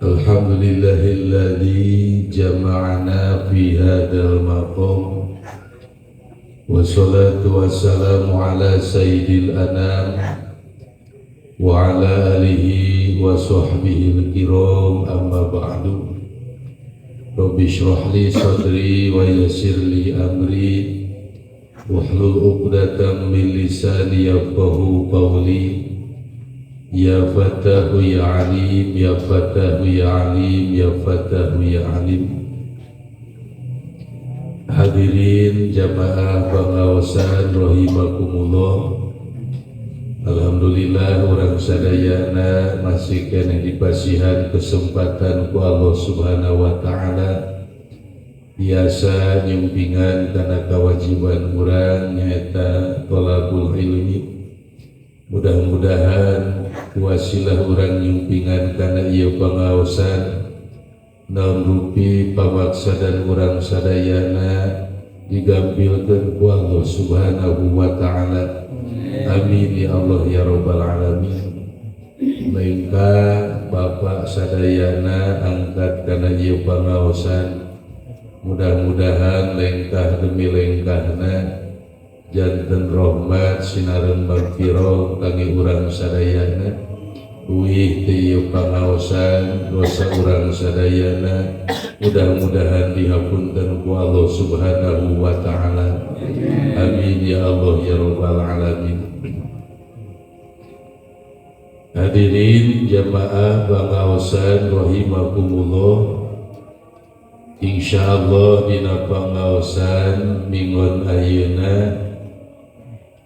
Alhamdulillahilladzi jama'ana fi hadzal maqam. Wassalatu wassalamu ala sayyidil anam wa ala alihi wa sahbihi al-kiram, amma ba'du. Rabbi shrah li sadri wa yassir li amri wahlul 'uqdatam min lisani yafqahu qawli. Ya Fattahu ya Alim, ya Fattahu ya Alim, ya Fattahu ya Alim. Hadirin jamaah pangaosan rahimakumullah. Alhamdulillah, urang sadayana masih keneh dipasihan kesempatan ku Allah Subhanahu wa Ta'ala biasa nyumpingan kana kewajiban urang, nyaeta tolabul ilmi. Mudah-mudahan wasilah urang nyumpingan kana ieu pangaosan, naon rupi pamaksadan urang sadayana digampilkeun ku Allah Subhanahu wa Ta'ala. Amin ya Allah ya Rabbal alamin. Lengkah bapak sadayana angkat kana ieu pangaosan, mudah-mudahan lengkah demi lengkahna janten rahmat sinareng magfirah kangge urang sadayana. Uih ti ieu pangaosan, dosa urang sadayana mudah-mudahan dihapunten ku Allah Subhanahu wa Ta'ala. Amin ya Allah ya Rabbal alamin. Hadirin jamaah pangaosan rahimakumullah. Insyaallah dina pangaosan minggon ayeuna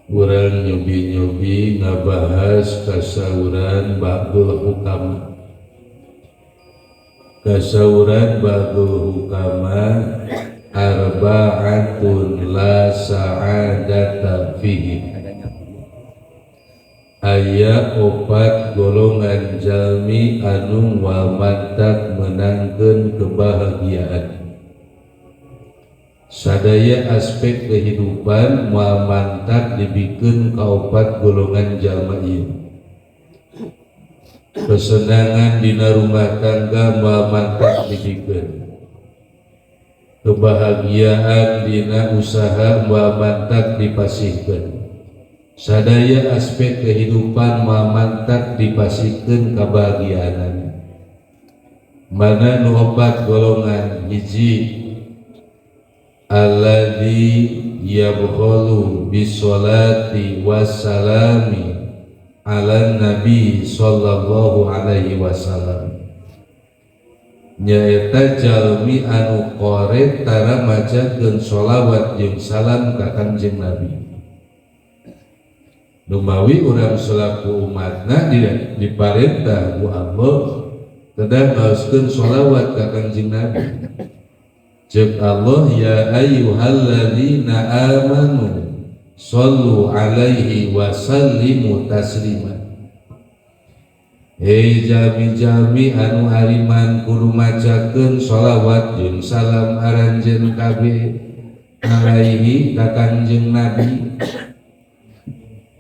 urang nyobi-nyobi ngabahas kasauran ba'dul hukama. Kasauran ba'dul hukama, arba'atun la sa'adata fihi. Aya opat golongan jalmi anu moal mantak menangkeun kebahagiaan. Sadaya aspek kehidupan moal mantak dibikeun ka opat golongan jalma ieu. Kesenangan dina rumah tangga moal mantak dibikeun, kebahagiaan dina usaha moal mantak dipasihkeun, sadaya aspek kehidupan moal mantak dipasihkeun kebahagiaan. Mana nu opat golongan? Hiji, alladzi yabkhalu bisolati wassalami ala nabi sallallahu alaihi wasallam, nyaeta jalmi anu koret tara macakeun sholawat jeung salam ka Kanjeng Nabi. Numawi urang selaku umatna diparentah ku Allah kedah ngaoskeun sholawat ka Kanjeng Nabi. Cek Allah, ya ayyuhalladzina amanu sallu alaihi wa sallimu taslima. Hei jalmi-jalmi anu ariman, kudu macakeun sholawat jeung salam aranjeun kabeh alaihi ka Kanjeng Nabi.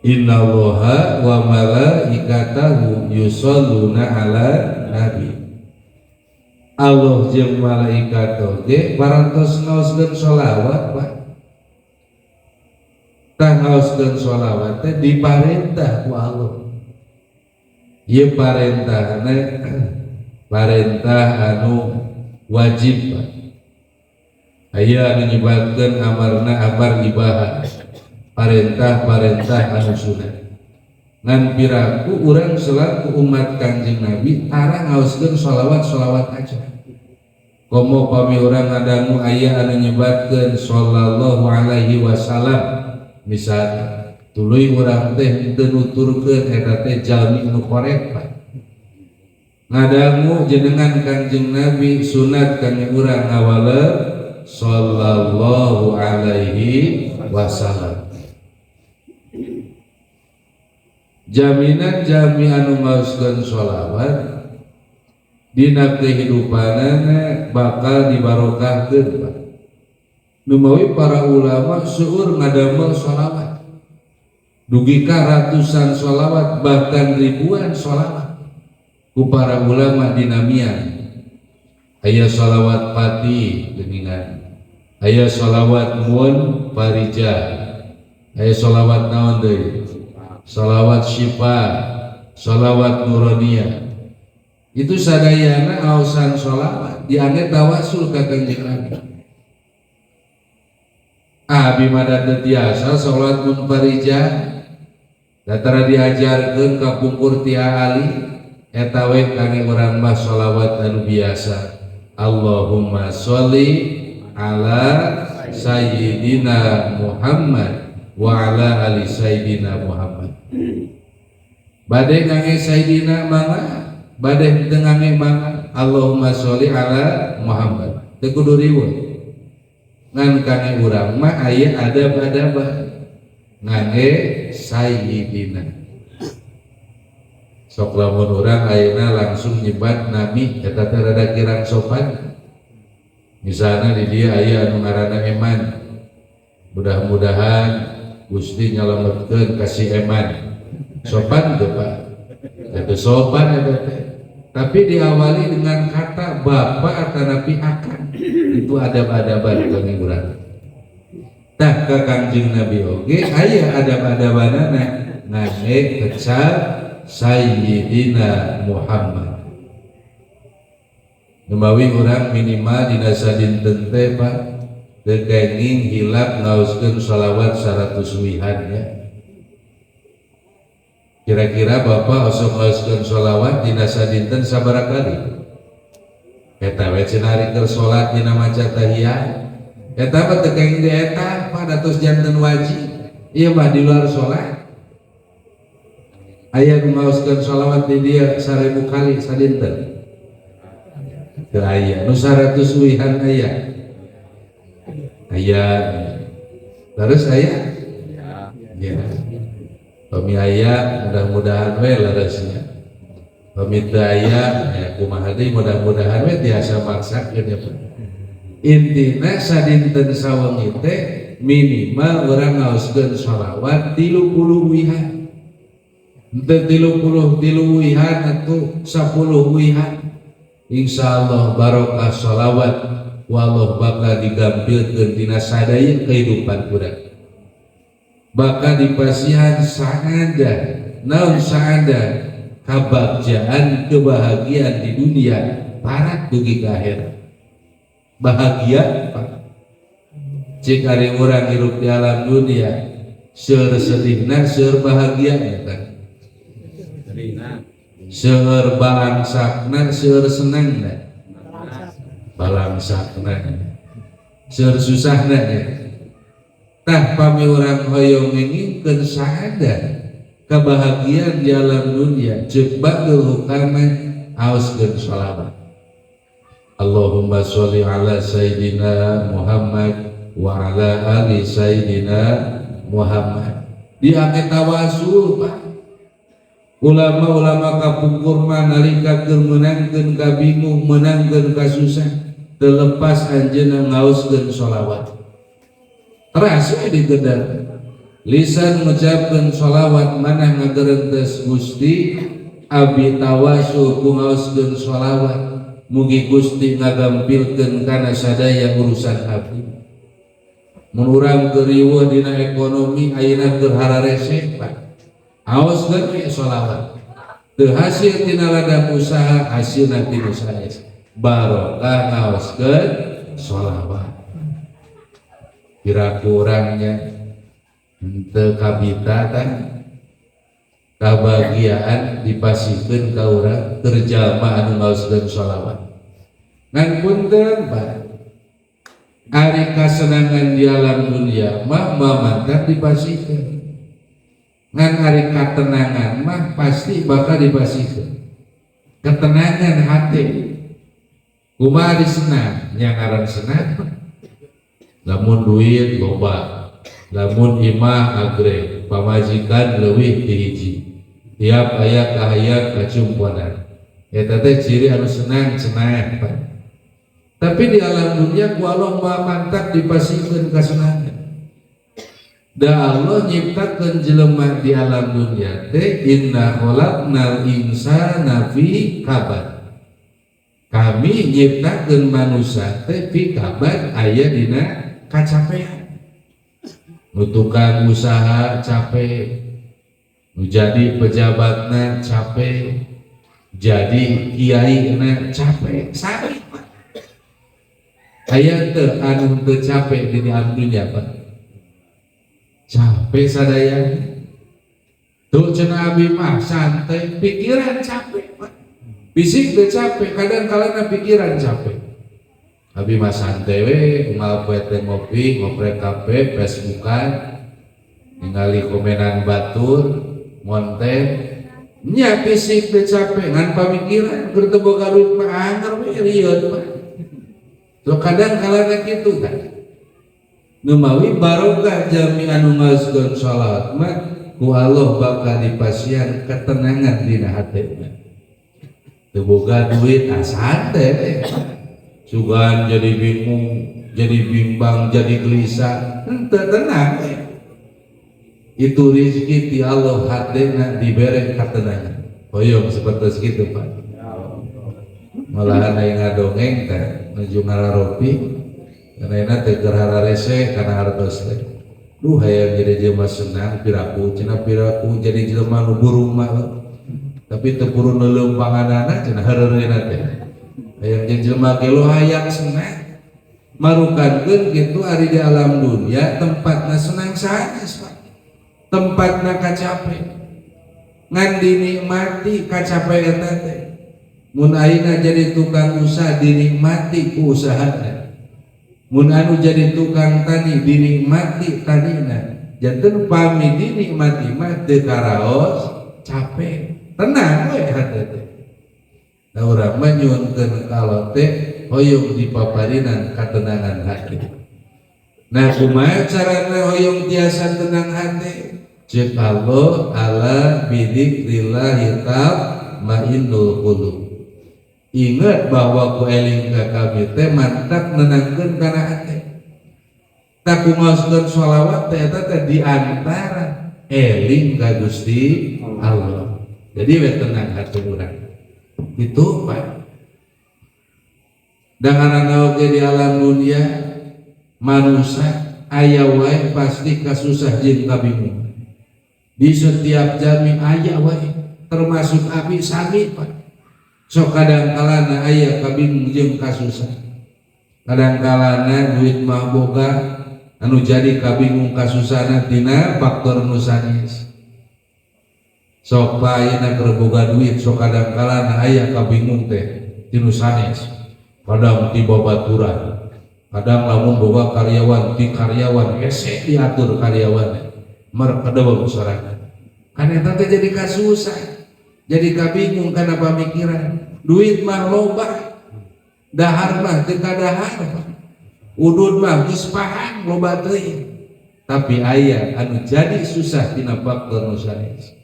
Innallaha wa malaikatahu yusholluna ala nabi. Allah jeung malaikat oge parantos ngaoskeun sholawat, Pak. Tah, ngaoskeun sholawat teh diparentah ku Allah. Ieu parentahna parentah anu wajib, Pak. Aya anu nyebatkeun amarna amar ibaha, parentah-parentah anu sunat. Ngan piraku urang selaku umat Kanjeng Nabi tara ngaoskeun sholawat-sholawat aja. Komo pami urang ngadangu aya anu nyebatkeun sallallahu alaihi wasallam misalnya, tuluy urang teh teu nuturkeun, eta teh jalmi nu korek, Pak. Ngadangu jenengan Kanjeng Nabi, sunat kami urang ngawale sallallahu alaihi wasallam. Jaminan jalmi anu ngaoskeun sholawat dina kehidupanana bakal dibarokahkeun, Pak. Numawi para ulama seueur ngadamel sholawat, dugi ka ratusan sholawat, bahkan ribuan sholawat. Ku para ulama dinamian aya sholawat pati geuningan, aya sholawat munfarijah, aya sholawat naon deui, sholawat syifa, sholawat nuroniyah. Itu sadayana aosan sholawat diangge tawasul ka Kanjeng Nabi. Abi mah teu tiasa sholawat munfarijah, datara diajarkeun ka pungkur ti Ali eta we. Kangge urang mah sholawat anu biasa, Allahumma sholli ala sayyidina Muhammad wa ala ali sayyidina Muhammad. Bade ngangge sayyidina mangga, bade teu ngangge mangga, Allahumma sholli ala Muhammad, teu kudu riweuh. Ngan kangge urang mah aya adab-adab ngangge sayyidina. Sok lamun urang ayeuna langsung nyebat nami, eta teh rada kirang sopan. Misalnya di dia aya anu ngaranna Eman, mudah-mudahan Gusti nyalametkeun ka si Eman, sopan teu, Pak? Itu sopan eta teh. Tapi diawali dengan kata bapak atanapi akang, itu adab-adaban kangge urang. Tah, ka Kangjeng Nabi oge aya adab-adabanana, ngangge kecap Sayyidina Muhammad. Numawi urang minimal dina sadinten teh, Pak, teu kenging hilap ngaoskeun sholawat 100 wihan ya. Kira-kira Bapak osok ngaoskeun sholawat dina sadinten sabaraha kali? Eta we cenah ari keur salat dina maca tahiyat. Eta mah teu kenging di eta, Pak, datos janten wajib. Ieu mah di luar salat. Aya nu ngaoskeun sholawat di dia 1000 kali sadinten? Teu aya. Nu 100 wihan aya? Aya. Terus aya? Ya. Pami aya, mudah-mudahan we leresnya. Pami teu aya ya kumaha deui, mudah-mudahan we tiasa maksakeun ya, Pak. Intina sadinten sawengi teh minimal urang ngaoskeun sholawat 30 wihan. Henteu 33 wihan atuh, 10 wihan. Insyaallah barokah sholawat wallah bakal digampilkeun dina sadaya kehidupan urang. Bakal dipasihan saadah. Naon saadah? Kabagjaan, kebahagiaan di dunia parat dugi ka akhirat. Bahagia, Pak. Cik ari urang hirup di alam dunia, seueur sedihna, seueur bahagia kan? Seueur balangsakna, seueur senangna? Balangsakna. Seueur susahna ya. Tah, pami urang hoyong ngengingkeun saadah, kebahagiaan di alam dunia, ceuk ba'dul hukama aoskeun sholawat. Allahumma sholli ala Sayyidina Muhammad wa ala ali Sayyidina Muhammad. Diangge tawasul, Pak. Ulama-ulama kapungkur mah nalika keur meunangkeun kabingung, meunangkeun kasusah, terlepas anjeunna ngaoskeun sholawat. Teras we digedar. Lisan ngucapkeun sholawat, manah ngagerentes, Gusti, abi tawasul ku ngaoskeun sholawat, mugi Gusti ngagampilkeun kana sadaya urusan abdi. Mun urang keur riweuh dina ekonomi ayeuna, keur hararese, Pak, aoskeun we sholawat. Teu hasil tina ladang usaha, hasilna tina sanes, barokah ngaoskeun sholawat. Kira kurangnya henteu kabita kan kebahagiaan dipasihkeun ka urang keur jalma anu ngaoskeun sholawat. Ngan punten, Pak, ari kasenangan di alam dunia mah mamantan dipasihkeun, ngan ari katenangan mah pasti bakal dipasihkeun. Ketenangan hati kumaha disenang nya? Ngaran senang, lamun duit loba, lamun imah agre, pamajikan leuwih ti hiji, tiap aya kahayang kacumponan, eta teh ciri anu senang cenah, Pak. Tapi di alam dunia ku Allah mah mantak dipasihkeun kasenangan. Da Allah nyiptakeun jelema di alam dunia teh, inna khalaqnal insana fi kabad. Kami nyiptakeun manusia teh fi kabad, aya dina kacapean. Nu tukang usaha capek, nu jadi pejabatna capek, jadi kiai na capek, sami, Pak. Aya teu anu teu capek di alam dunia, Pak? Capek sadaya. Tuh, cenah abi mah santai, pikiran capek, Pak. Fisik teu capek, kadang kalana pikiran capek. Abi mah santai we, unggal poe teh ngopi, ngoprek kafe, Facebookan, ningali komenan batur, ngonten. Nya fisik teu capek, ngan pamikiran keur teu boga duit mah anger we, rieut, Pak. Tuh, kadang kalana kitu kan. Numawi barokah jalmi anu ngaoskeun sholawat mah ku Allah bakal dipasihan ketenangan dina hatena. Teu boga duit, ah santai we. Sugan jadi bingung, jadi bimbang, jadi gelisah, henteu, tenang we. Itu rezeki ti Allah, hatena dibere ketenangan. Hoyong seperti segitu, Pak. Malahan aya ngadongeng teh nuju ngararopi karena teh keur hararese kana hartos teh. Duh, hayang jadi jelema senang piraku cenah, piraku jadi jelema nu burung mah tapi teu purun leuleumpanganana cenah, hareureuna teh. Hayang jadi jelema gelo, hayang senang. Marukankeun kitu, ari di alam dunia tempatna senang sanes, Pak. Tempatna kacape. Ngan dinikmati kacape eta teh. Mun ayeuna jadi tukang usaha, dinikmati ku usahana. Mun anu jadi tukang tani, dinikmati tanina. Janten pami dinikmati mah teu karaos capek, tenang we hate teh. Da urang mah nyuhunkeun ka Allah teh hoyong dipaparinan katenangan hati. Nah, kumaha carana hoyong tiasa tenang hati? Cek Allah, ala bidzikrillahi tatmainnul qulub. Ingat bahwa ku eling ka kami teh mantap nenangkeun kana hati. Tak ku ngaoskeun sholawat teh eta teh di antara eling ka Gusti Allah. Jadi we tenang hati urang. Itu, Pak. Dangarana oge di alam dunia manusia aya wae pasti kasusah jeung kabingungan. Di setiap jalmi aya wae, termasuk abi sami, Pak. Sok kadang kalana aya kabingung jeung kasusah. Kadang kalana duit mah boga, anu jadi kabingung kasusahna tina faktor nu sanes. Sok, Pak, ayeuna keur boga duit, sok kadang kalana aya kabingung teh ti nu sanes. Kadang ti babaturan, kadang lamun boga karyawan, ti karyawan, hese diatur karyawan, mer kedeweng sorangan. Kan eta teh jadi kasusah, jadi kabingung kana pamikiran. Duit mah loba, dahar mah teu kadahar, udud mah geus pahang loba teuing. Tapi aya anu jadi susah tina faktor nu sanes.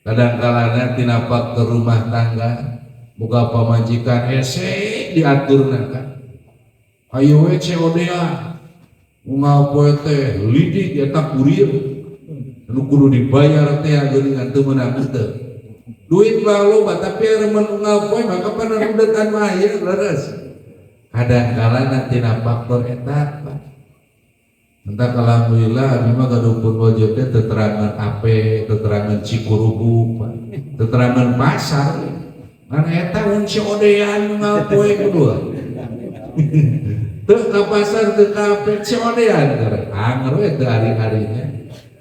Kadang kalana tina faktor rumah tangga, boga pamajikan hese diaturna kan. Ayo we COD-an. Unggal poe teh lidik eta kurir. Anu kudu dibayar teh geuningan teu meunang teu. Duit mah loba, tapi remen unggal poe mah kapan rudet anu aya leres. Kadang kalana tina faktor eta, Pak. Entah, alhamdulillah abi mah gaduh pun wajib teh teterangan ape, teterangan Cikurubu, Pak. Teterangan pasar. Ngan eta mun COD-an unggal poe kudu. Teu ka pasar, teu ka ape, COD-an anger we teu hari-harinya.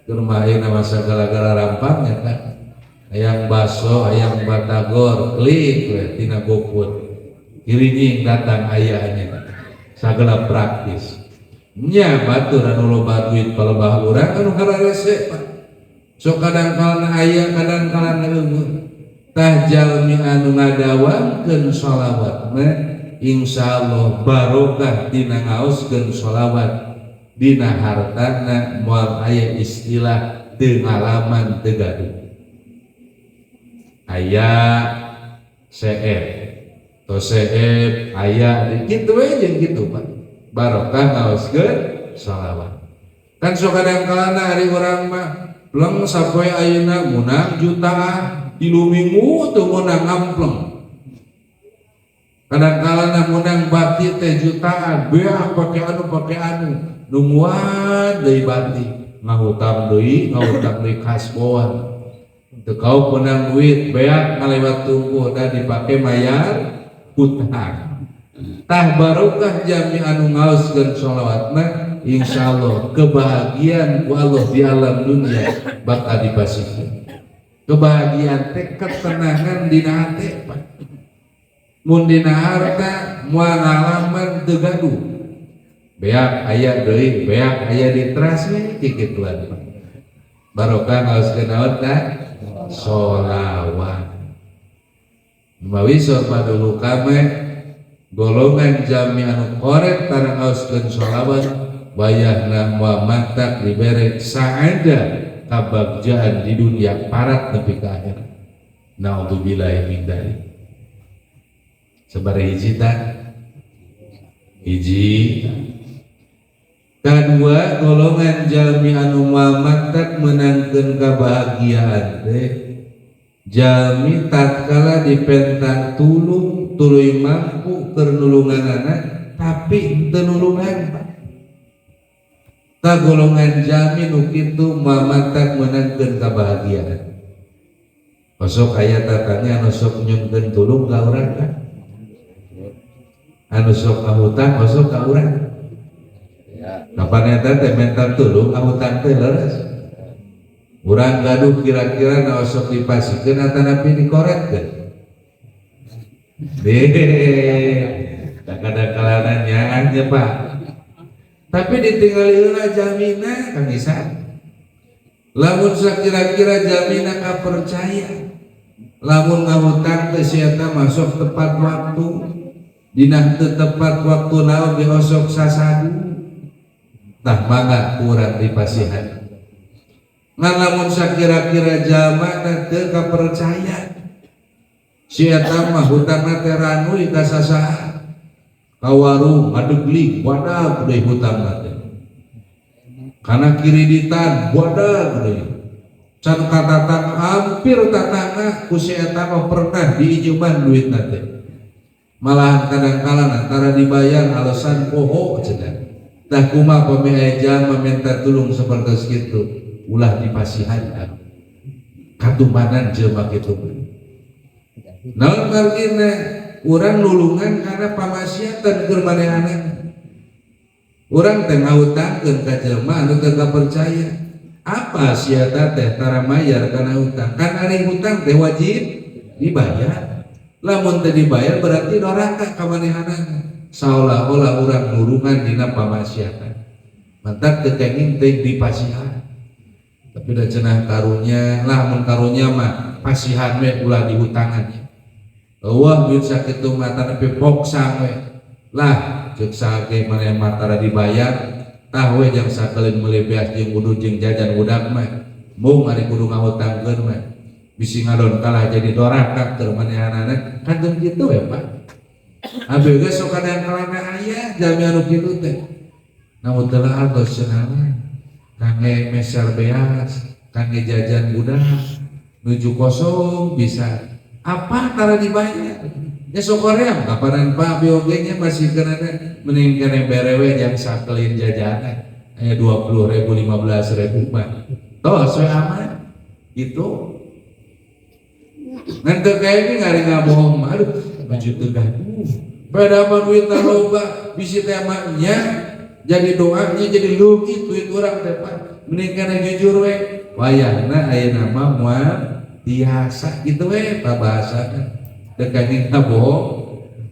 Keur mah ayeuna mah sagala-gala rampangnya kan. Hayang baso, hayang batagor, klik we tina GoFood. Kirinying datang ayahnya. Sagala praktis. Nya batur anu loba duit palebah urang anu hararese, Pak. Sok kadang kalana aya, kadang kalana eueuh. Tah, jalmi anu ngadawamkeun sholawat mah insyaallah barokah dina ngaoskeun sholawat dina hartana moal aya istilah teu ngalaman, teu gaduh. Aya CF to CF aya di kitu we jeung kitu, Pak. Barokah ngaoskeun sholawat. Kan sok kadang kalana ari urang mah pleng sapoe ayeuna meunang jutaan, 3 minggu teu meunang ngampleng. Kadang kalana meunang bati teh jutaan, beak pake anu pake anu, nungguan deui bati, ngahutang deui, ngahutang deui kasbon. Teu kaop meunang duit, beak ngalewat tungku da dipake mayar hutang. Tah barokah jami anu ngaoskeun sholawat mah insyaallah kebahagiaan ku Allah di alam dunia bakal dipasihkeun. Kebahagiaan teh ketenangan dina hate, Pak. Mun dina harta moal ngalaman teu gaduh. Beak aya deui, beak aya di teras we kikituan, Pak. Barokah ngaoskeun naon tah? Sholawat. Mawi sor padulu kame golongan jami anu korek tara ngaoskeun sholawat wayahna moal mantak dibere saada kabagjaan di dunia parat nepi ka akhirat. Naudzubillahi min dzalik. Sabaraha hiji tah? Hiji. Kadua golongan jalmi anu moal mantak meunangkeun kabahagiaan teh jalmi tatkala dipenta tulung tuluy mampu keur nulunganana tapi teu nulungan, Pak. Tah golongan jalmi nu kitu moal mantak meunangkeun kabahagiaan. Osok aya tatangga anu sok nyungkeun tulung ka urang kan? Anu sok ngahutang osok ka urang. Kapan eta teh menta tulung ngahutang teh leres. Urang gaduh kira-kira na osok dipasikeun atanapi dikoretkeun. Deh, kadang-kadang nyaannya Pak. Tapi ditinggali heula jamina Kang Isan. Lamun sakira-kira jamina kapercaya, lamun ngahutang teh si eta masuk tepat waktu, dina teu tepat waktu naon ge osok sasadu. Tah mangga kurang dipasihan. Ngan lamun sakira-kira jalmana teu kapercaya, si eta mah hutangna teh ranuy ka sasaha. Ka warung ngadegling badag deui hutangna teh. Kana kiriditan badag deui. Can katatang hampir tatangna ku si eta mah pernah diinjuman duitna teh. Malahan kadang-kala antara dibayar alasan poho cenah. Tah kumaha pami aya jalma minta tulung sapertos kitu ulah dipasihan katumanan jelema kitu. Naon margina urang nulungan karena pamaksiatan keur manehanana. Urang teh ngahutangkeun ka jelema anu teu kapercaya. Apa sia teh tara mayar kana hutang? Kan ari hutang teh wajib dibayar. Lamun teu dibayar berarti doraka ka manehanana. Seolah-olah urang nulungan dina pamaksiatan. Mantak teu kenging teh dipasihan. Tapi da cenah karunya, lah mun karunya mah pasihan we ulah dihutangan. Eueuh duit sakitu mah nepi poksang we. Lah ceuk saha ge maneh mah tara dibayar, tah we jang sakeulin meuli beas jeung udud jeung jajan budak mah. Mung ari kudu ngahutangkeun mah. Bisi ngadon kalah jadi doraka keur manehanana, kan teu kitu we Pak. Abi ge sok kadang kalana aya jalmi anu kitu teh. Namun teu atos cenah kangge meser beas, kangge jajan budak, nuju kosong bisa. Apa tara dibayar? Ya sok koream kapanan Pak abi oge nya masih kenana mending kene bere we jang sakelin jajanan. Aya 20.000 15.000 mah. Tos we aman. Gitu. Ngan teu kayak ini ngari ngabohong mah aduh nuju teu gaduh. Pada mah duitna loba bisi teh mah nya jadi doanya jadi leungit duit urang teh Pak. Mending kana jujur we. Wayahna ayeuna mah moal biasa gitu we pak bahasana. Teu kenging ngabohong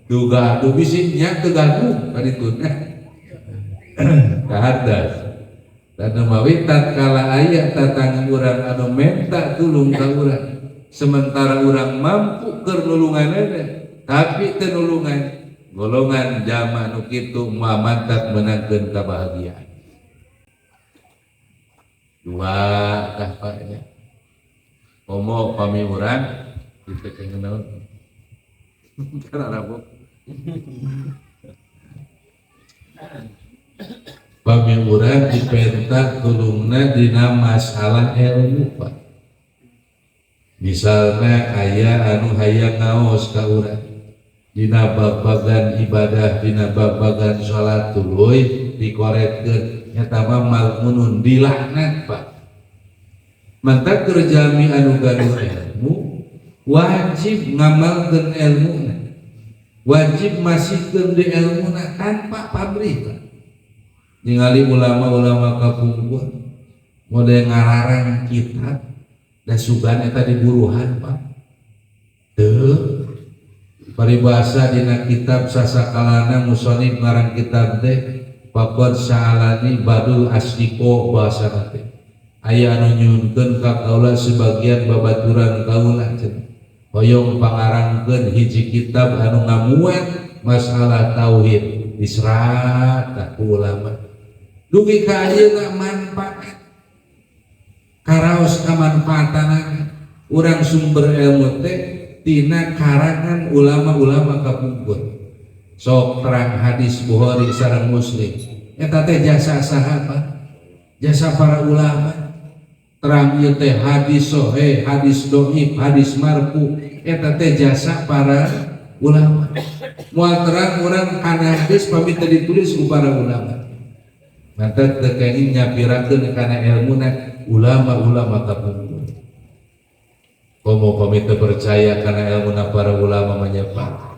teu gaduh bisi nya teu gaduh kadituna. Kahardas. Dan mawi tatkala aya tatangga urang anu menta tulung ka urang sementara urang mampu keur nulunganana tapi teu nulungan golongan jalma nu kitu moal mantak meunangkeun kabahagiaan. Dua tah Pak nya. Komo pami urang kitu kenging naon? Kana rabok. Pami urang dipenta tulungna dina masalah ilmu, Pak. Misalnya aya anu hayang ngaos ka urang dina babagan ibadah, dina babagan salat, tuluy dikoretkeun, eta mah mal'unun, dilaknat, Pak. Mantak keur jalmi anu gaduh ilmu wajib ngamalkeun ilmuna, wajib masihkeun di ilmuna tanpa pamrih, Pak. Ningali ulama-ulama kapungkur model ngararang kitab da sugan eta diburuhan, Pak. Teu paribasa dina kitab sasakalana musonif ngarang kitab teh faqad sa'alani ba'dul asdiqo, bahasana teh aya anu nyuhunkeun ka kaula sebagian babaturan kaula cenah hoyong pangarangkeun hiji kitab anu ngamuat masalah tauhid. Diserat ku ulama dugi ka ayeuna manfaat, karaos kamanfaatanana urang sumber ilmu teh tina karangan ulama-ulama kapungkur. Sok terang hadis Bukhari sareng Muslim, eta teh jasa saha, Pak? Jasa para ulama. Terang ieu teh hadis sahih, hadis doif, hadis marfu, eta teh jasa para ulama. Moal terang urang kana hadis pami teu ditulis ku para ulama. Maka teu kenging nyapirakeun kana ilmuna ulama-ulama kapungkur. Komo pami teu percaya kana ilmuna para ulama menyebar.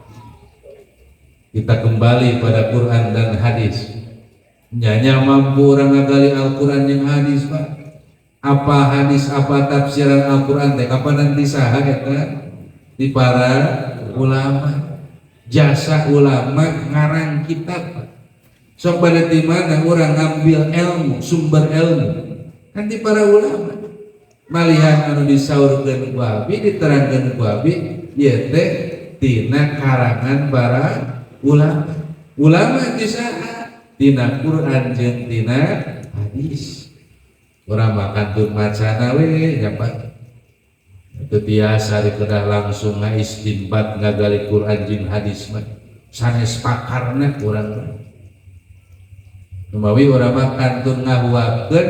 Kita kembali pada Quran dan hadis. Nyanya mampu orang ngagali Al-Quran yang hadis, Pak. Apa hadis, apa tafsiran Al-Quran teh kapan nanti saha eta? Di para ulama. Jasa ulama ngarang kitab, Pak. Sok pada di mana orang ngambil ilmu, sumber ilmu kan di para ulama. Malihan anu disaurkeun ku abi, diterangkeun ku abi ieu teh tina karangan para ulama. Ulama di saha? Tina Quran jeung tina hadis. Urang mah kantun macana we nya, Pak. Teu tiasa dikedah langsung ngaistinbat ngagali Quran jeung hadis mah. Sanes pakarna urang mah. Numawi urang mah kantun ngahuapkeun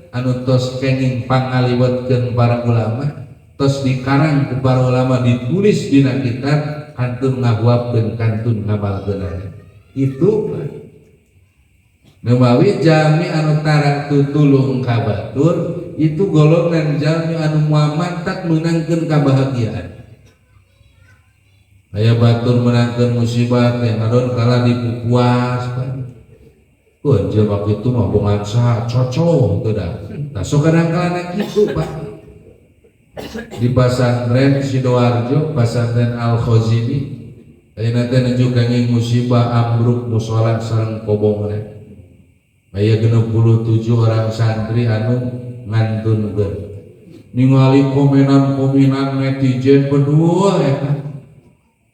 anu tos kenging pangaliwetkeun para ulama, tos dikarang ku para ulama, ditulis dina kitab, kantun ngahuapkeun, kantun ngamalkeunana. Itu, Pak. Numawi jalmi anu tara tutulung ka batur itu golongan jalmi anu moal mantak meunangkeun kabahagiaan. Aya batur meunangkeun musibah teh ngadon kalah dipupuas, Pak. Kun jelema kitu mah bongan saha cocok teu dah. Nah, sok kadang kalana kitu, Pak. Di pasantren Sidoarjo, pasantren Al Khoziny, ayeuna teh nuju kenging musibah ambruk musola sareng kobongna. Aya 67 orang santri anu ngantunkeun. Ningali komenan-komenan netizen berdua eta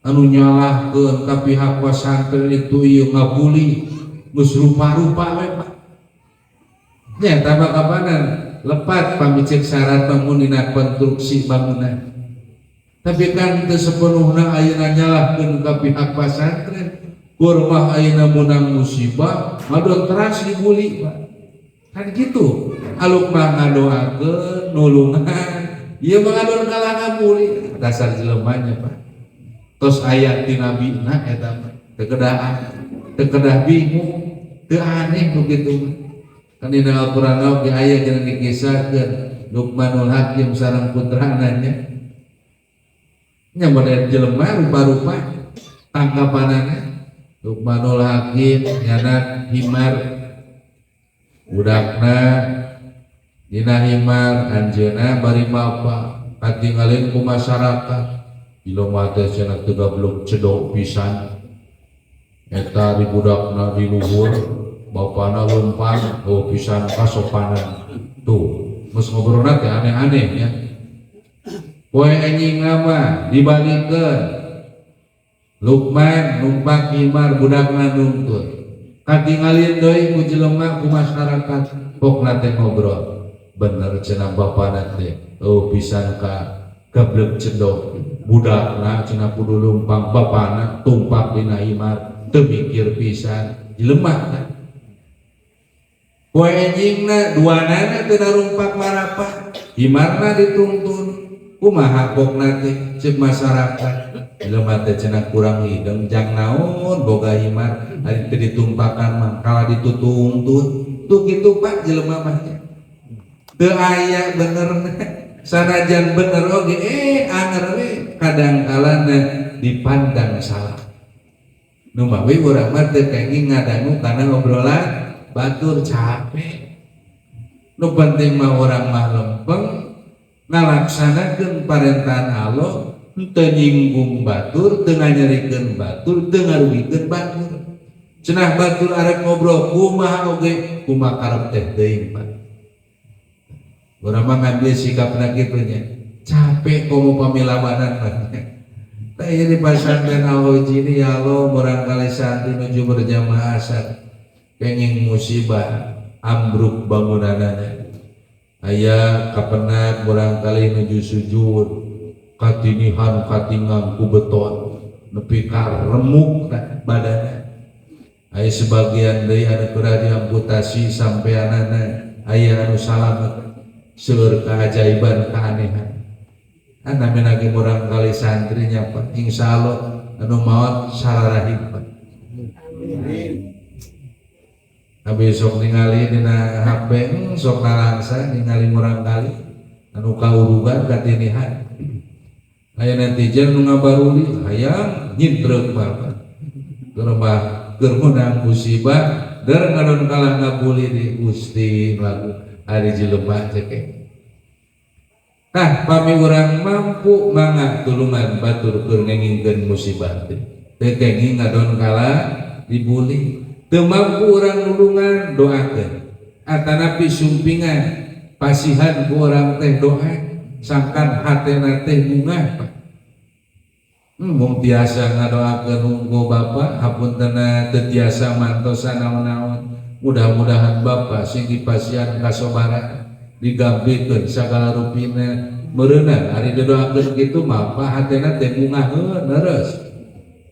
anu nyalahkeun ka pihak pesantren itu ieu ngabuli geus rupa-rupa we, Pak. Nya tambah kapanan lepat pamicek syarat bangun dina konstruksi bangunan. Tapi kan teu sepenuhna ayeuna nyalahkeun ka pihak pesantren. Kurmah ayeuna meunang musibah ngadon teras dibuli, Pak. Kan gitu. Aluk mah ngadoakeun nulungan, ieu mah ngadon kalah ngabuli. Dasar jelemanya, Pak. Tos aya ti nabina eta mah. Teu kedah, teu kedah bingung, teu aneh nu kitu mah. Kan dina Al-Qur'an oge aya jeung dikisahkeun Luqmanul Hakim sareng putrana nya. Nya model jelema rupa-rupa tangkapanana. Luqmanul Hakim nyanak himar, budakna dina himar, anjeunna bari mapa katingalin ku masyarakat, jelema teh cenah teu gablek cedok pisan eta di budakna di luhur, bapana lempang, oh pisan kasopanan. Tuh geus ngobrolna teh aneh-aneh ya. Poe enjing mah dibalikeun, Lukman numpak himar, budakna nungtun, katingalin deui ku jelema, ku masyarakat. Pokna teh ngobrol bener cenah bapana teh, oh pisan ka gablek cedok, budakna cenah kudu lumpang, bapana tumpak dina himar, teu mikir pisan jelema kan. Poe enjingna duanana teu narumpak marapak, himarna dituntun. Kumaha pokna teh ceuk masyarakat? Jelema teh cenah kurang hideng, jang naon boga himar ari teu ditumpakan mah kalah ditutuntun. Tuh kitu, Pak, jelema mah nya. Teu aya benerna, sanajan bener oge anger we kadang kalana dipandang salah. Nu mawi urang mah teu kenging ngadangu kana obrolan batur, capek. Nu penting mah urang mah lempeng ngalaksanakeun parentahan Allah, teu nyinggung batur, teu nganyerikeun batur, teu ngarugikeun batur. Cenah batur arek ngobrol kumaha oge, kumaha karep teh teuing, Pak. Urang mah ngambil sikapna kitu nya. Capek komo pamilawanan mah. Tah, ieu di pasantren Al-Hojini, ya Allah, murangkali santri nuju berjamaah asar kenging musibah ambruk bangunanana. Aya kapenak murangkali nuju sujud katinihan katingang ku beton nepi ka remuk badanna. Aya sebagian deui anu kudu diamputasi sampeanana, aya anu salamet, seueur keajaiban, keanehan. Kan namina ge murangkali santri nya, Pak. Insyaallah anu maot sararahib, Pak. Amin. Abi sok ningali dina HP, sok nalangsa ningali murangkali anu kaurugan katinihan. Aya netizen nu ngabaruli hayang nyintrek mah, Pak. Keur mah keur meunang musibah der ngadon kalah ngabuli di Gusti lagu ari jelema cek. Tah, pami urang mampu mangga tulungan batur keur ngengingkeun musibah teh. Teu kenging ngadon kalah dibuli. Teu mampu urang nulungan, doakeun. Atanapi sumpingan pasihan ku urang teh doa sangkan hatena teh bungah, Pak. Mung tiasa ngadoakeun hungkul, Bapak, hapuntena teu tiasa mantosan naon-naon. Mudah-mudahan Bapak sing dipasihan kasobaran, digampilkeun sagala rupina meureunna. Ari didoakeun kitu mah, Pak, hatena teh bungah heuh leres.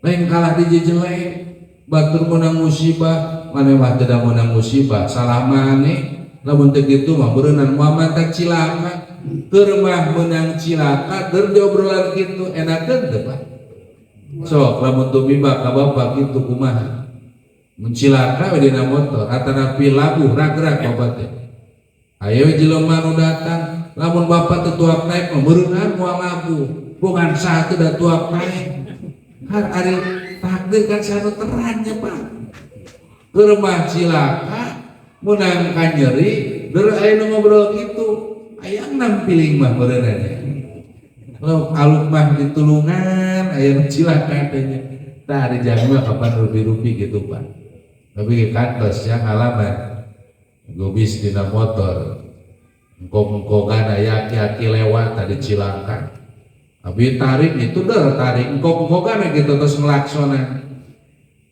Lain kalah dijejelek batur meunang musibah, maneh mah teu meunang musibah, salah maneh. Lamun teu kitu mah meureunan moal mantak cilaka. Keur mah meunang cilaka der diobrolan kitu, enakeun teu, Pak? Sok lamun tumiba ka bapak kitu kumaha? Mun cilaka we dina motor atanapi labuh ragrak bapak teh. Ayo jelema nu datang, lamun bapak teu tuak naik mah meureunnan moal labuh. Bukan saha teu da tuak naik. Kan ari takdir kan sanu terangnya, Pak. Keur mah cilaka meunang kanyeri der aya nu ngobrol kitu, hayang nampiling mah meureunnan nya. Lo aluk mah ditulungan aya nu cilaka teh nya. Tah, ari jami mah kapan rupi-rupi gitu, Pak. Tapi kantos ya ngalaman gobis dina motor, engkong-engkongan aya aki-aki lewat tadi cilaka. Abi tarik itu der tarik engkong-engkongan gitu terus ngelaksonan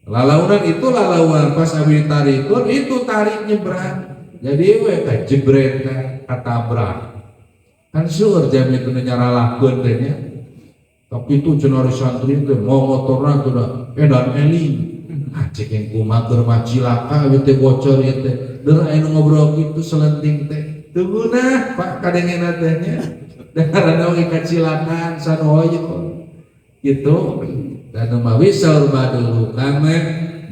lalaunan itu lalaunan. Pas abi tarikun itu tarik nyebrang, jadi we kajebret katabrak. Kan seueur jam itu nyaralahkeun teh nya. Tapi itu cenah santri teh mau motorna tuh dah edan eling. Ah, cek yang kumaha keur mah cilaka ieu teh, bocor ieu teh. Der aya nu ngobrol kitu selenting teh. Teu gunah, Pak, kadengena teh nya. Da karena oge kacilakaan sanu hoyong. Gitu. Dan nu mawi saur badulu kame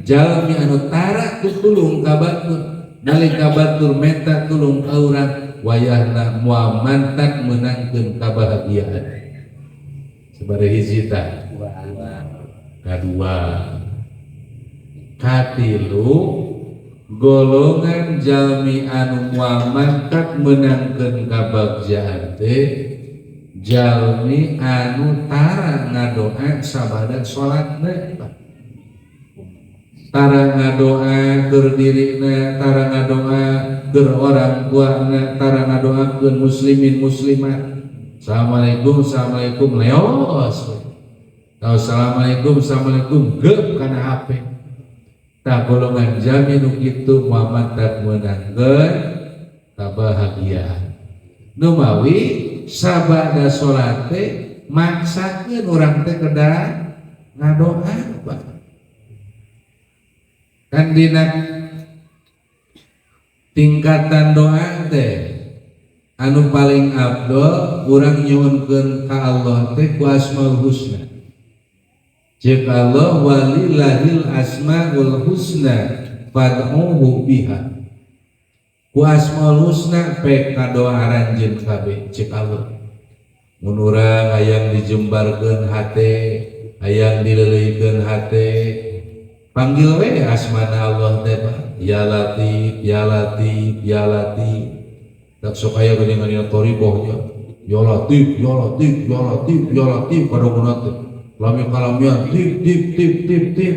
jalmi anu tara tutulung ka batur. Nalika batur menta tulung ka urang, wayahna moal mantak meunangkeun kabahagiaan. Sabaraha hiji tah? Kadua, katilu, golongan jalmi anu moal mantak meunangkeun kabagjaan teh jalmi anu tara ngadoa sabada salatna, tara ngadoa keur dirina, tara ngadoa keur orang tuana, tara ngadoakeun muslimin muslimat. Assalamualaikum, assalamualaikum, leos. Assalamualaikum, assalamualaikum, gep kana HP. Tah, golongan jalmi nu kitu moal mantak meunangkeun kabahagiaan. Nu mawi sabada salat teh maksakeun urang teh kedah ngadoa, Pak. Kan dina Tingkatan doa teh anu paling afdol urang nyuhunkeun ka Allah teh ku Asmaul Husna. Cek Allah, walillahil asmaul husna fad'uhu biha. Ku Asmaul Husna pek ka doa aranjeun kabeh, cek Allah. Mun urang hayang dijembarkeun hate, hayang dileuleuykeun hate, panggil we asmana Allah teh, Pak. Ya Latif, Ya Latif, Ya Latif. Tak sok aya geuningan dina thoriqohnya. Ya Latif, Ya Latif, Ya Latif, Ya Latif pada teh. Lami kalamian tip tip tip tip tip.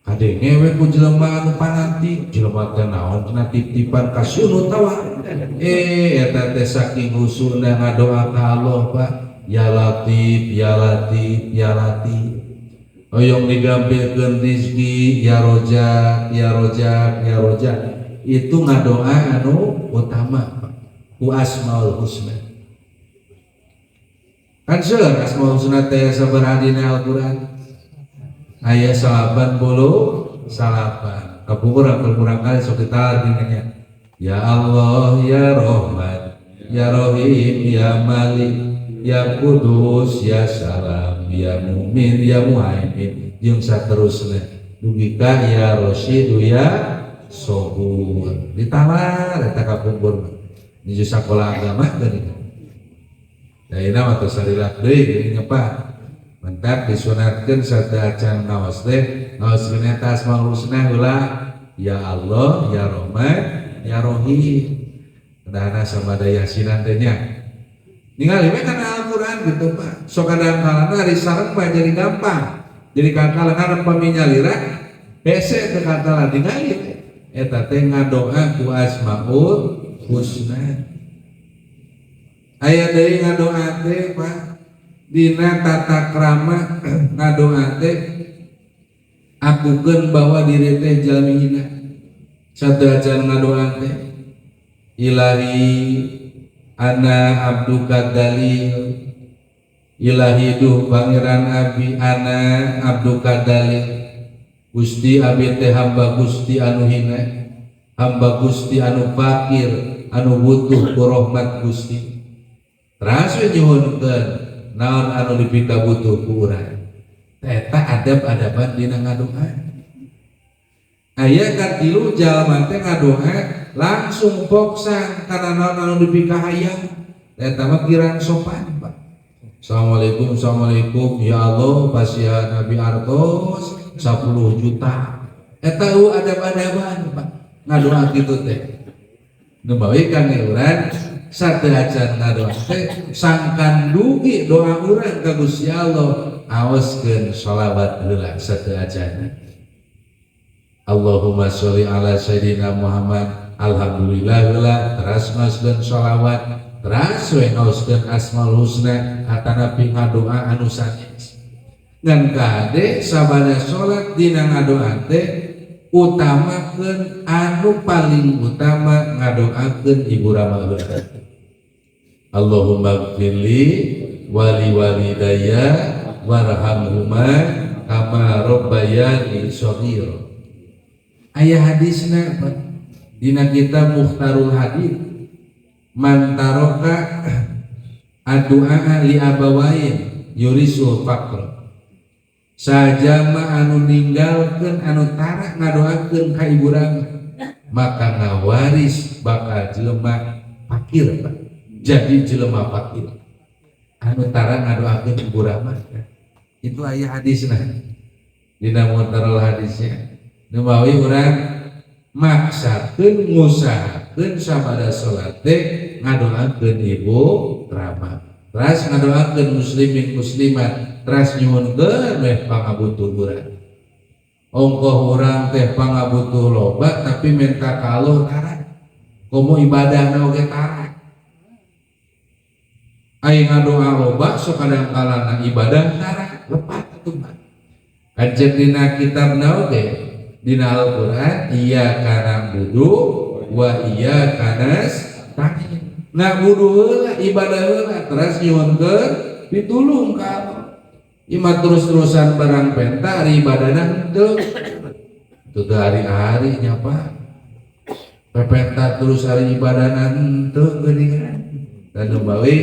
Kadenge we ku jelema anu fanatik, jelema teh naon cenah tip-tipan kasunut tawa. Eh, eta teh saking husuna ngadoa ka Allah, Pak. Ya Latif, Ya Latif, Ya Latif. Hoyong digampilkeun rizki, Ya Rozak, Ya Rozak, Ya Rozak. Itu ngadoa anu utama, Pak. Ku Asmaul Husna. Kan seueur Asmaul Husna teh, sabaraha dina Al-Qur'an? Aya 89. Kapungkur kurang kali sok ditalar dengannya. Ya Allah, Ya Rahman, Ya Rahim, Ya Malik, Ya Kudus, Ya Salam, Ya Mumin, Ya Muhaimin, jeung saterusna dugi ka Ya Rosyidu, Ya Sobur. Ditalar eta kapungkur mah. Nuju sakola agama geuning. Da ayeuna mah tos salilak deui geuning, Pak. Mentak disunatkeun sateuacan ngaos teh ngaoskeun eta Asmaul Husna heula, Ya Allah, Ya Rahman, Ya Rahim. Kedahna sama da yasinan teh nya. Ningali we kana Al-Qur'an gitu, Pak. Sok kadang kalana ari sareng mah jadi gampang. Jadi katalan pami nyalira hese teu katalan, ningali we. Eta teh ngadoa ku Asmaul Husna. Aya deui ngadoa teh, Pak. Dina tata krama ngadoa teh akukeun bahwa diri teh jalmi hina. Sateuacan ngadoa teh, Ilahi ana abduka dalil. Ilahi, duh Pangeran abi, ana abduka dalil, Gusti, abi teh hamba Gusti anu hina, hamba Gusti anu fakir, anu butuh ku rahmat Gusti. Teras we nyuhunkeun naon anu dipikabutuh ku urang. Eta adab-adaban dina ngadoa. Aya katilu, jalma teh ngadoa langsung poksan kana naon anu dipikahayang. Eta mah kirang sopan, Pak. Assalamualaikum, Assalamualaikum, ya Allah, pasihan abi artos 10 juta. Eta eueuh adab-adaban, Pak, ngadoa kitu teh. Nu bae kang urang sateuacan ngadoa teh sangkan dugi doa urang ka Gusti Allah, aoskeun sholawat heula sateuacanna. Allahumma sholli ala Sayyidina Muhammad, alhamdulillah heula, teras ngaoskeun sholawat, teras we ngaoskeun Asmaul Husna atanapi ngadoa anu sanes. Ngan kade sabada salat dina ngadoa teh utamakeun, anu paling utama ngadoakeun ibu rama heula. Allahumma gfirli wali walidayya warhamhuma kama rabbayani shaghira. Aya hadisna, Pak. Dina kitab Mukhtarul Hadis, man taraka addu'a li abawain yurisul faqr. Sajama anu ninggalkeun, anu tara ngadoakeun ka ibu rama, maka ngawaris bakal jelema fakir, Pak. Jadi jelema fakir anu tara ngadoakeun ibu rama. Itu aya hadisna dina Mukhtarul Hadisnya. Numawi urang maksakeun, ngusahakeun sabada salat teh ngadoakeun ibu rama, teras ngadoakeun muslimin muslimat, teras nyuhunkeun meh pangabutuh urang. Ongkoh urang teh pangabutuh loba tapi minta ka Allah tara, komo ibadahna oge tara. Aya ngadoa loba sok kadang kalana ibadah tara, lepat atuh, Pak. Kancen dina kitabna oge, dina Al-Qur'an, iyyaka na'budu wa iyyaka nasta'in. Na'budu heula, ibadah heula, teras nyuhunkeun pitulung ka Allah. Ima terus-terusan barang penta ari ibadahna henteu. Itu teh hari-hari nya, Pak. Pepeta terus hari ibadah henteu geuningan. Dan numawi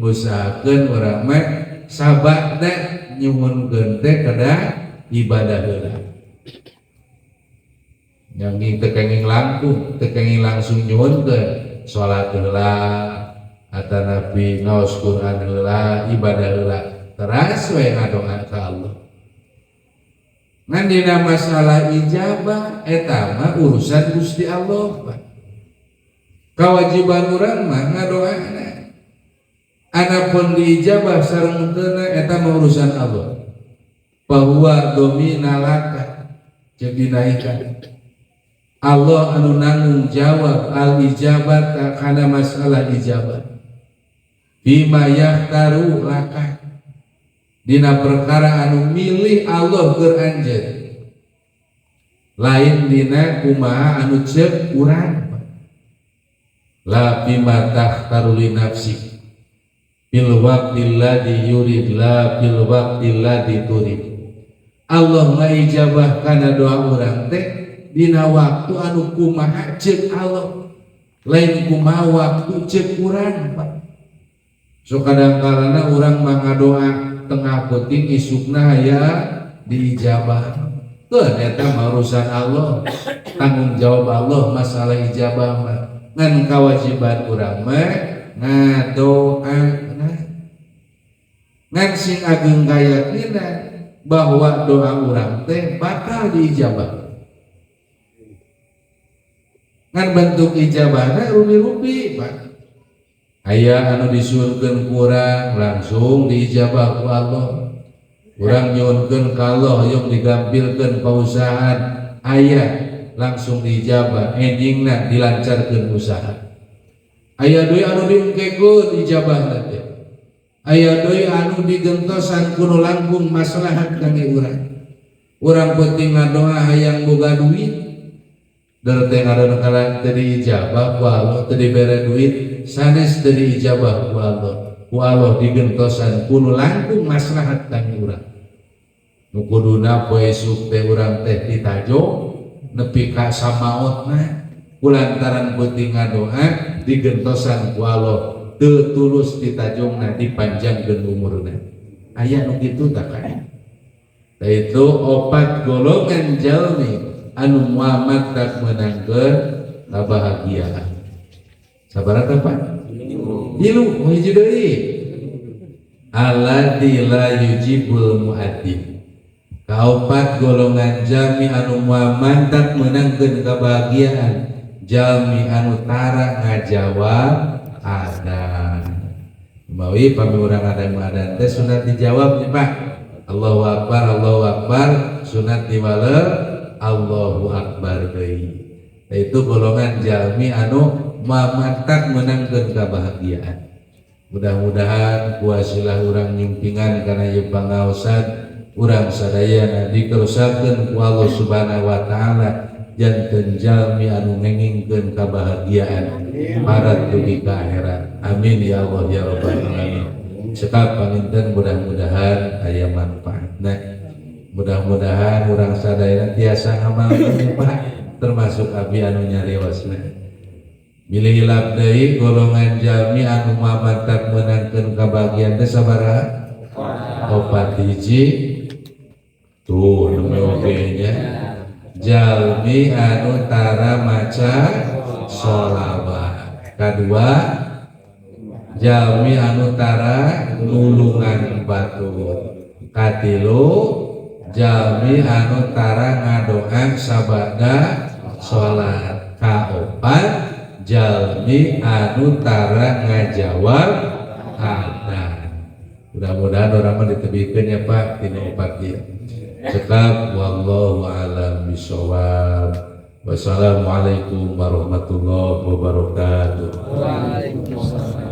ngusahakeun urang mah sabada nyuhunkeun teh kedah ibadah heula. Yang teu kenging langkung, teu kenging langsung nyuhunkeun, salat heula atanapi ngaos Quran heula, ibadah heula, teras we ngadoa ka Allah. Ngan dina masalah ijabah eta mah urusan Gusti Allah, Pak. Kewajiban urang mah ngadoana. Adapun diijabah sareng henteu eta mah urusan Allah. Bahwa domina laka jeung dinaikkan. Allah anu nanggung jawab al ijabata kana masalah ijabah. Bima yahtaru laka dina perkara anu milih Allah keur anjeun, lain dina kumaha anu ceuk urang. La bima takhtaru li nafsik bil waqtil ladzi yurid la bil waqtil ladzi turid. Allah ngaijabah kana doa urang teh dina waktu anu kumaha ceuk Allah, lain kumaha waktu ceuk urang, Pak. So kadang-kalana urang mah ngadoa tengah peuting, isukna aya diijabah. Keun eta mah urusan Allah, tanggung jawab Allah masalah ijabah mah. Ngan kewajiban urang mah ngadoa ngan sing ageng kayakinan bahwa doa urang teh bakal diijabah. Ngan bentuk ijabahna rupi-rupi, Pak. Aya anu disuhunkeun kurang langsung diijabah ku Allah. Urang nyuhunkeun ka Allah hoyong digampilkeun pausahaan, aya langsung diijabah, enjingna dilancarkeun usaha. Aya deui anu diengkekeun ijabahna teh. Aya deui anu digentosan ku nu langkung maslahat kangge urang. Urang penting ngadoa hayang boga duit, der teh ngadoa kana teu diijabah ku Allah, teu dibere duit, sanes teu diijabah ku Allah. Ku Allah digentosan ku nu langkung maslahat kangge urang. Nu kuduna poe esuk teh urang teh ditajo nepi ka samaotna, kulantaran peuting ngadoa digentosan ku Allah teu tulus ditajongna, dipanjangkeun umurna. Aya nu kitu tah kan. Tah itu opat golongan jalmi anu Muhammad tak menangkeun kabahagiaan. Sabaraha, Pak? Tilu, oh hiji deui. Alladzi la yujibul muadzin. Kaopat golongan jalmi anu Muhammad tak menangkeun kebahagiaan, jalmi anu tara ngajawab adzan. Mawi pami urang adan teh sunat dijawab nih, Pak. Allahu akbar, Allahu akbar, sunat diwaler Allahu akbar deui. Nah, itu golongan jalmi anu mamantak menangkeun kebahagiaan. Mudah-mudahan kuasilah urang nyumpingan kana ieu pangaosan, urang sadayana dikersakeun ku Allah Subhanahu wa taala janten jalmi anu ngengingkeun kabahagiaan parat dugi ka akhirat. Amin ya Allah ya rabbal alamin. Cekap panginten, mudah-mudahan aya manfaatna. Mudah-mudahan urang sadayana tiasa ngamalkeun, Pak, termasuk abi anu nyariosna. Bilih hilap deui, golongan jalmi anu mamantak meunangkeun kabahagiaan teh sabaraha? Opat. Hiji tuh nembe oge nya, jalmi anu tara maca sholawat. Kadua, jalmi anu tara nulungan batur. Katilu, jalmi anu tara ngadoa sabada salat. Kaopat, jalmi anu tara ngajawab adzan. Mudah-mudahan urang mah ditebihkeun ya, Pak, tina opat ieu. Cekap, wallahu alam bisawab. Wassalamualaikum warahmatullahi wabarakatuh. Waalaikumsalam.